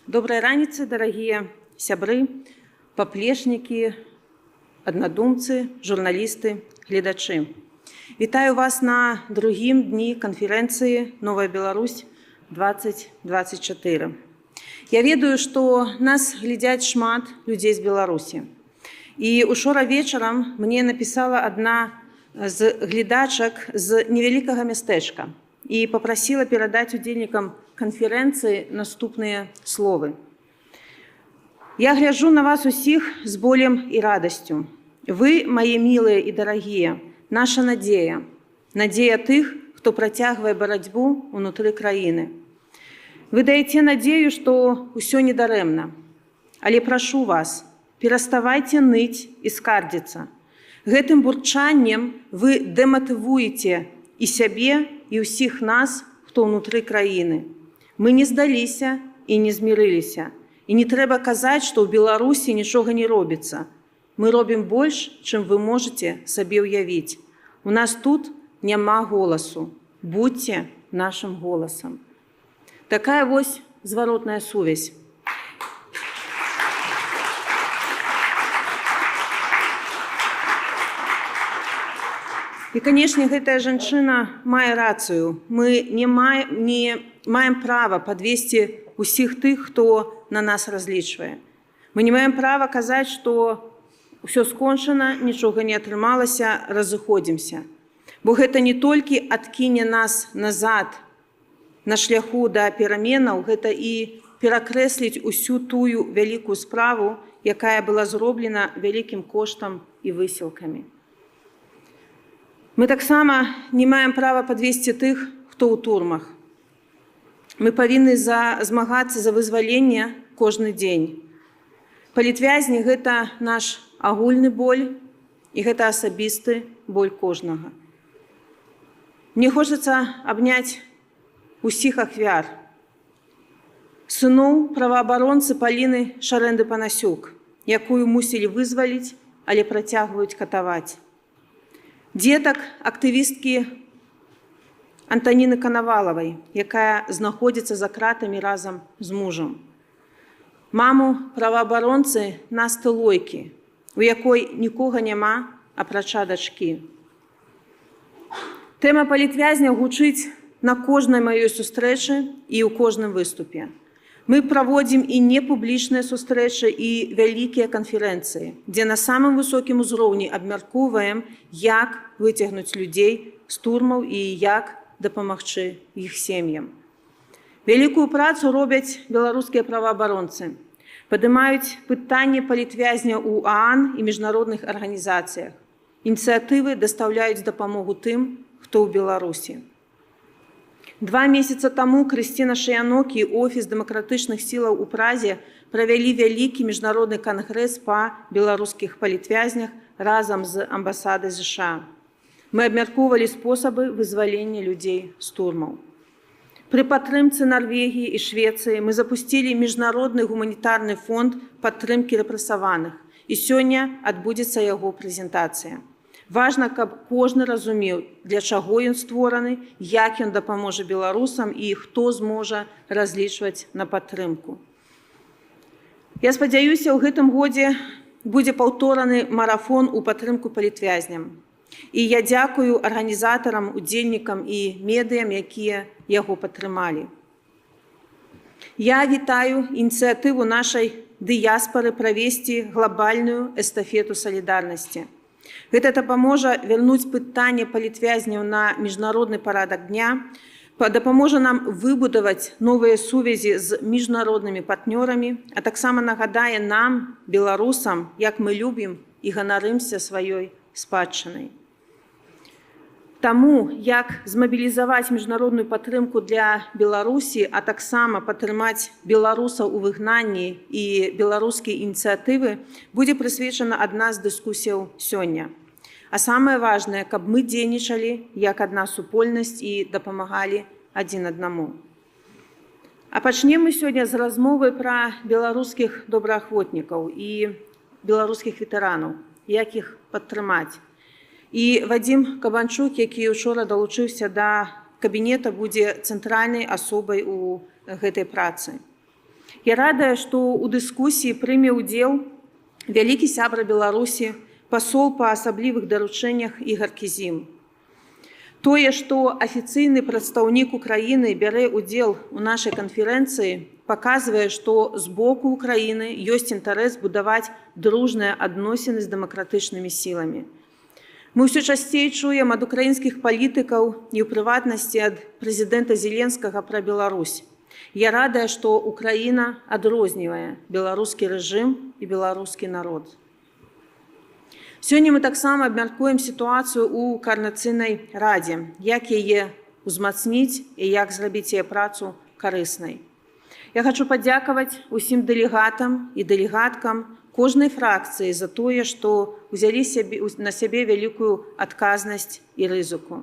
Добрай раніцы, дарагія сябры, паплечнікі, аднадумцы, журналісты, гледачы. Вітаю вас на другім дні канферэнцыі «Новая Беларусь 2024». Я ведаю, што нас глядзяць шмат людзей з Беларусі. І учора вечарам мне напісала адна з гледачак з невялікага мястэчка і папрасіла перадаць удзельнікам канферэнцыі наступныя словы. Я гляджу на вас усіх з болем і радасцю. Вы, мае мілыя і дарагія, наша надзея, надзея тых, хто працягвае барацьбу ўнутры краіны. Вы даеце надзею, што ўсё не дарэмна. Але прашу вас, пераставайце ныць і скардзіцца. Гэтым бурчаннем вы дэматывуеце і сябе, і ўсіх нас, хто ўнутры краіны. Мы не здаліся і не змірыліся. І не трэба казаць, што ў Беларусі нічога не робіцца. Мы робім больш, чым вы можаце сабе ўявіць. У нас тут няма голасу. Будьце нашым голасам. Такая вось зваротная сувязь. І, канешне, гэтая жанчына мае рацыю. Мы не маем права падвесці усіх тых, хто на нас разлічвае. Мы не маем права казаць, што ўсё скончана, нічога не атрымалася, разыходзімся. Бо гэта не толькі адкіне нас назад на шляху да пераменаў, гэта і перакрэсліць усю тую вялікую справу, якая была зроблена вялікім коштам і высілкамі. Мы таксама не маем права падвесці тых, хто ў турмах. Мы павінны змагацца за вызваленне кожны дзень. Палітвязні – гэта наш агульны боль і гэта асабісты боль кожнага. Мне хочацца абняць усіх ахвяр. Сыноў праваабаронцы Паліны Шарэнды-Панасюк, якую мусілі вызваліць, але працягваюць катаваць. Дзетак актывісткі Антаніны Канавалавай, якая знаходзіцца за кратамі разам з мужам. Маму праваабаронцы Насты Лойкі, у якой нікога няма, апрача дачкі. Тэма палітвязняў гучыць на кожнай маёй сустрэчы і ў кожным выступе. Мы праводзім і непублічныя сустрэчы, і вялікія канферэнцыі, дзе на самым высокім узроўні абмяркоўваем, як выцягнуць людзей з турмаў і як дапамагчы іх сем'ям. Вялікую працу робяць беларускія праваабаронцы. Падымаюць пытанне палітвязняў у ААН і міжнародных арганізацыях. Ініцыятывы дастаўляюць дапамогу тым, хто ў Беларусі. 2 месяца таму Крысціна Шыянок і Офіс дэмакратычных сілаў у Празе правялі вялікі міжнародны кангрэс па беларускіх палітвязнях разам з амбасадай ЗША. Мы абмяркоўвалі спосабы вызвалення людзей з турмаў. Пры падтрымцы Нарвегіі і Швецыі мы запусцілі міжнародны гуманітарны фонд падтрымкі рэпрэсаваных. І сёння адбудзецца яго прэзентацыя. Важна, каб кожны разумеў, для чаго ён створаны, як ён дапаможа беларусам і хто зможа разлічваць на падтрымку. Я спадзяюся, у гэтым годзе будзе паўтораны марафон у падтрымку палітвязням. І я дзякую арганізатарам, удзельнікам і медыям, якія яго падтрымалі. Я вітаю ініцыятыву нашай дыяспары правесці глобальную эстафету салідарнасці. Гэта дапаможа вярнуць пытанне палітвязняў на міжнародны парадак дня, дапаможа нам выбудаваць новыя сувязі з міжнароднымі партнёрамі, а таксама нагадае нам, беларусам, як мы любім і ганарымся сваёй спадчынай. Таму, як змабілізаваць міжнародную падтрымку для Беларусі, а таксама падтрымаць беларусаў у выгнанні і беларускія ініцыятывы, будзе прысвечана адна з дыскусіяў сёння. А самае важнае, каб мы дзейнічалі як адна супольнасць і дапамагалі адзін аднаму. А пачнем мы сёння з размовы пра беларускіх добраахвотнікаў і беларускіх ветэранаў, як іх падтрымаць. І Вадзім Кабанчук, які учора далучыўся да кабінета, будзе цэнтральнай асобай у гэтай працы. Я радая, што ў дыскусіі прыме ўдзел вялікі сябра Беларусі, пасол па асаблівых даручэннях Ігар Кізім. Тое, што афіцыйны прадстаўнік Украіны бярэ ўдзел у нашай канферэнцыі, паказвае, што з боку Украіны ёсць інтарэс будаваць дружныя адносіны з дэмакратычнымі сіламі. Мы ўсё часцей чуем ад украінскіх палітыкаў і, ў прыватнасці, ад прэзідэнта Зеленскага пра Беларусь. Я радая, што Украіна адрознівае беларускі рэжым і беларускі народ. Сёння мы таксама абмяркуем сітуацыю ў Каардынацыйнай радзе, як яе ўзмацніць і як зрабіць яе працу карыснай. Я хачу падзякаваць усім дэлегатам і дэлегаткам кожнай фракцыі за тое, што ўзялі на сябе вялікую адказнасць і рызыку.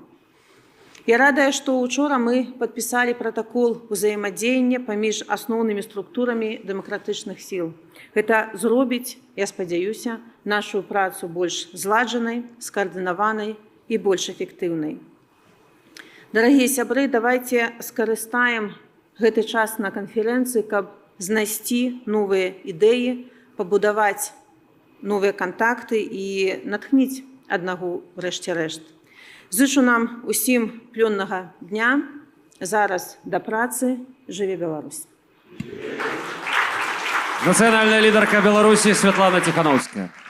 Я радая, што учора мы падпісалі пратакол узаемадзеяння паміж асноўнымі структурамі дэмакратычных сіл. Гэта зробіць, я спадзяюся, нашу працу больш зладжанай, скаардынаванай і больш эфектыўнай. Дарагія сябры, давайте скарыстаем гэты час на канферэнцыі, каб знайсці новыя ідэі, пабудаваць новыя кантакты і натхніць аднаго ўрэшце рэшт. Зычу нам усім плённага дня. Зараз да працы. Жыве Беларусь! Нацыянальная лідарка Беларусі Святлана Ціханоўская.